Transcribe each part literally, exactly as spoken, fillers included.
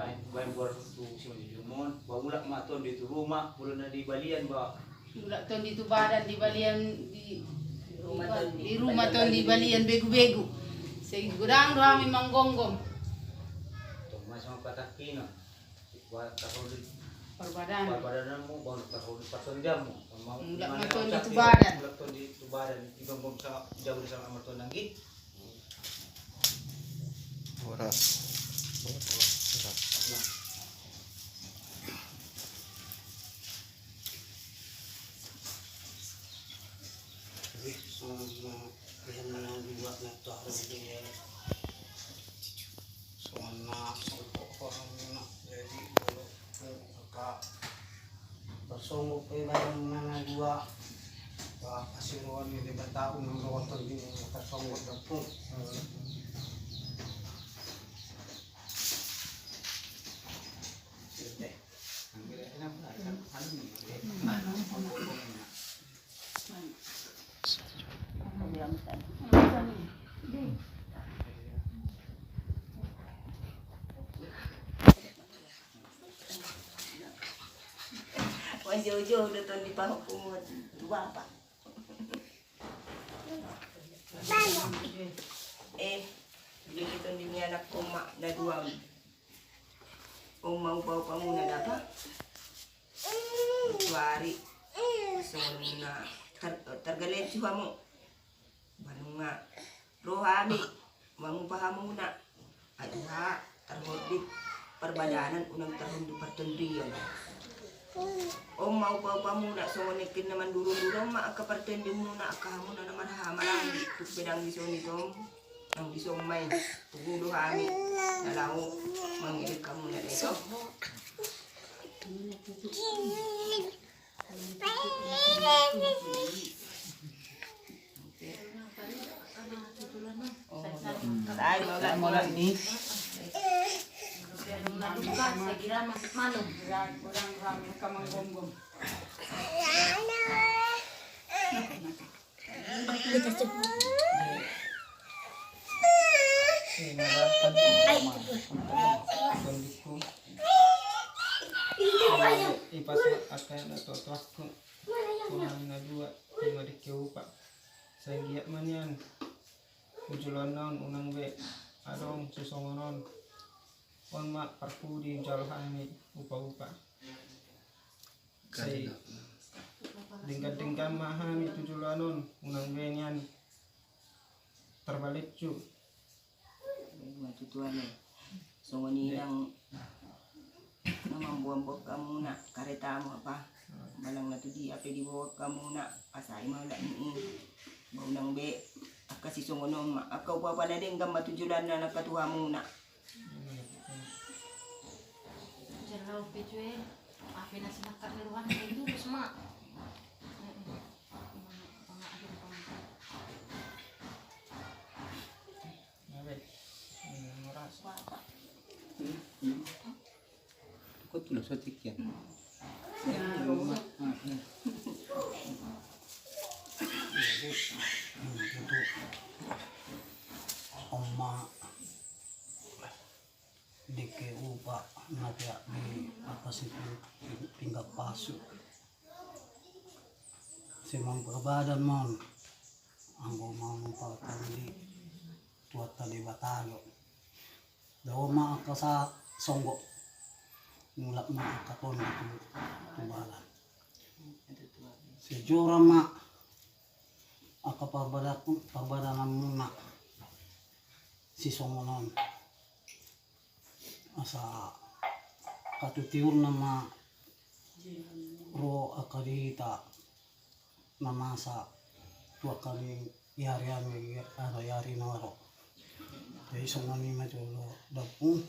Baen, baen buat tu simanjujungmon, ba mulak ma tondi tu ruma, molo na di balian ba. Mulak tondi tu badan, di balian, di ruma tondi, di ruma tondi, balian begu-begu. Sai godang do hami manggomgom. Tong ma sama patangkinon. Ba tarhon di parbadanan. Parbadananmu, ba tarhon di partondianmu. Mulak ma tondi tu badan. Mulak tondi tu badan. Digomgom sama, jago di sama ama tuan nanggi. Horas. Songon na songgop horong na jadi molo angka bersonggop pe badan na dua. Ba hasiroan ni Debata unang dohonon di angka songgop dampung. Manjouhjouh do tondi pahompungmon tu bapa. Eh, jadi tondi ni anakku ma na dua on. On ma upa-upamuna dapa. Tuari songon na tar-, targalencu hamu. Ba nunga ro hami mangupa hamuna. Ai tua tarhon di parbadanan unang tarhon di partondion. On ma upa-upamuna songon nangkin na manduru-duru on ma angka partondimuna angka hamuna na marhaha maranggi tung pe ndang dison i tong. Nang dison ma i, tugu do hami na laho mangiring hamuna da i tong. Ipas ma angka na tuaku. Tulang na dua, ima dengke upa. Sai anggiat ma nian tu joloan on unang be adong sisongon on. On ma parpudi jalo hami upa-upa. Sai denggan-denggan ma hami tu joloan on unang be nian tarbalencu. Ima tutu ale. Songon i ndang na mamboan-boan hamuna karetamu apa. Manang na tu dia pe diboan hamuna asa i ma olat ni i. Ba unang be angka sisongon on ma angka upa-upa na denggan ma tu joloan on angka tu hamuna. Jala upe jue ape na sinangkap ni rohana na i lurus ma. Oma dengke upa na peak di atas itu pinggan pasu. Siman perbadan mon. Anggo mau numpang di Tuhanta Debata do. Dao ma angka sa songgop. Mulak ma angka tondi tu, tu badan. Sijora ma angka parbada-, parbadananmuna sisongon on. Asa katutiurna ma ro angka di hita na masa tu angka ni ari-ari, ari-ari na ro. Jadi songon i ma jolo dampung.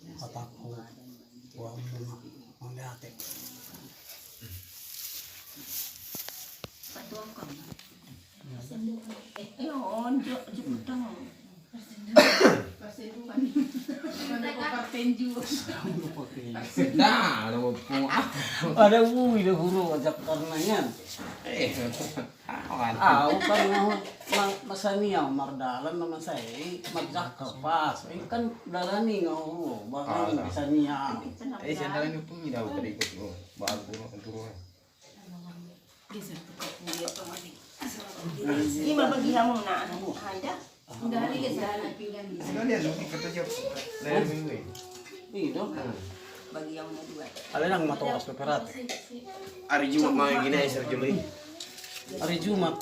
Hatangku tu hamuna, mauliate. Eh, eh, on, jo, jo, utang. Penju. Dah, ada ompung. Ada bui dah guru ajak karena nian. Eh, awan. Ah, bukan mau ma-, masa nian mardalan nama saya, majak pas. Ini kan dalan ni ngau, bahkan bisa nian. Eh, sandal ini pun tidak tadi ikut guru. Bagus guru turun. Ima bagi hamu na. Ada. Enggak ada, kata siapa? Layar minggu ini. Iya dong. Bagi hamu na dua. Ada yang mau tahu aspek berat. Hari Jumat main gini, Sergio Lin. Hari Jumat.